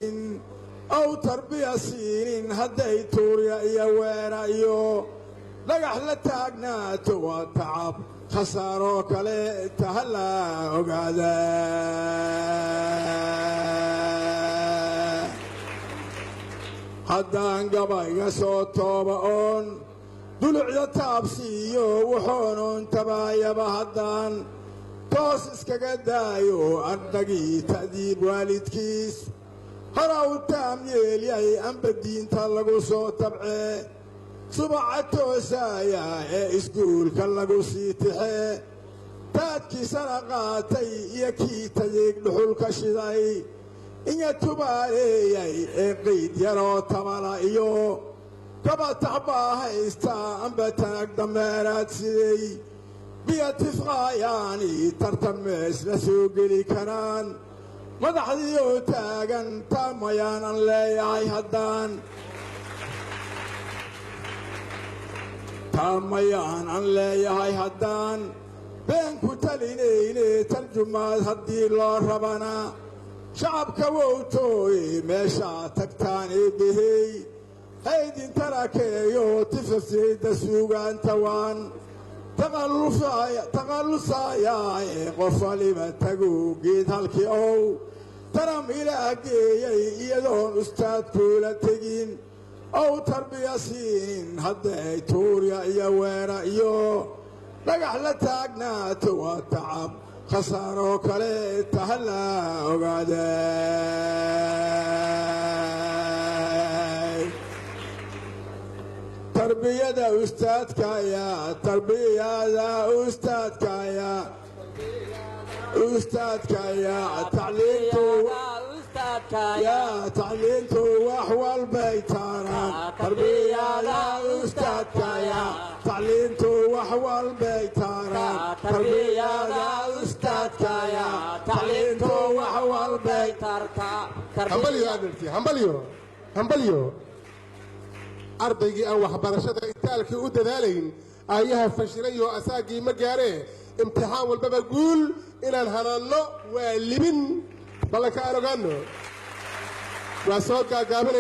Ow tarbiya siinin hadday tuurya iyo weera iyo dhagax la taagnaato, waa tacab khasaaroo kale tahala ogaada. Haddaan gabayga soo tooba oon dulucda taabsiiyo, wuxuunuun tabaayaba haddaan toos iskaga daayo, ardagii ta'diib waalidkiis hora u taam yeelyay amba diinta lagu soo tabcee, subaca toosaaya ee iskuulka lagu sii tixee, taadkiisana qaatay iyo kii tadiig dhuxulka shiday inya tubaaleeyay ee qayd yaroo tabala iyo kabatax baa haystaa amba tanag dameeraad siday biyo tifqaayaani tartan meesla soo geli karaan madaxdiioo taagan? Taamayaanan leeyahay haddaan, taamayaan an leeyahay haddaan been ku talinayne. Tarjumaad haddii loo rabana shacabka wowtooye, meeshaa tagtaan eebbehey haydin tarakeeyo. Tifafsiyda suugaanta waan taqallusayaaye, qof waliba tagu geed halkii ow taram ilaah geeyay iyadoon ustaadkuula tegin ow tarbiya siin hadday tuurya iyo weera iyo dhagax la taagnaato, waa tacab khasaaroo kale tahala ogaaday. Tarbiyada ustaadkaya, tarbiyada ustaadkaya, ustaadkaya tacliintu yaa tacliintu wax walbay taaraan. Tarbiyada ustaadkaya, tacliintu wax walbay taaraan. Tarbiyada ustaadkaya, tacliintu wax walbay tartaa. Hambalyo adeerti, hambalyo, hambalyo. Ardaygii aan waxbarashada itaalkii u dadaalayn aayaha fashilayoo asaagii ma gaaree. Imtixaan walbaba guul inaan hanaanno waa libin, ballanka aan ogaano. Waa soo gaagaabinay.